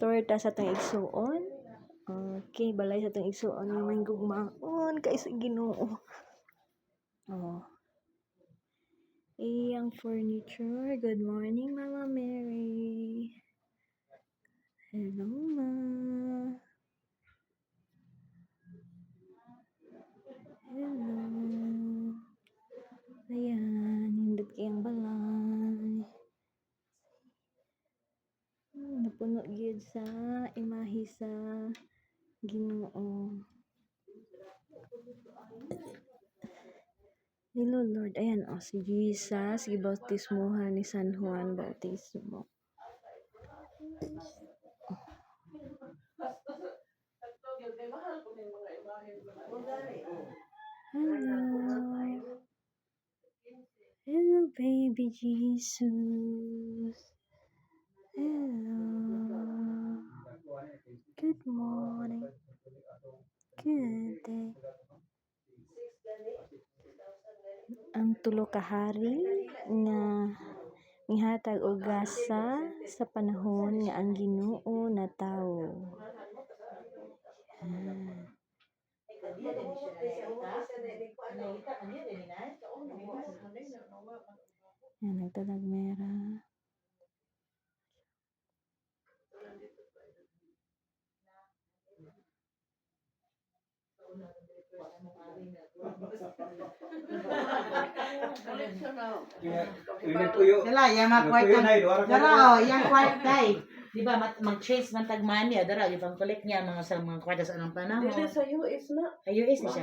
Torta sa atong igsuon. Okay, balay sa atong igsuon nga may gugmaon kay sa Ginoo. Oh. Iyang furniture. Good morning, Mama Mary. Hello, Ma. Hello. Ayan, nindot kayang balay. Napuno gyud sa imahe sa Ginoo. Hello Lord. Ayan oh, si Jesus gibautismuhan ni San Juan Bautismo. Hello. Hello, baby Jesus. Hello. Good morning. Good day. Ang tulo ka hari nga mihatag og gasa sa panahon nga ang Ginoo natawo. Ah. Yan, nagtalag mera. Nagpuyo. Dala, yang mga Nagpuyo kwarta. na, duha ra ka. Dara, oh, yang kwarta eh. Di ba, mag-chase man tag money, ah, dara, ipang collect niya mga sa mga kwarta sa anong panahon. Dili sa US na. Ay, US na siya.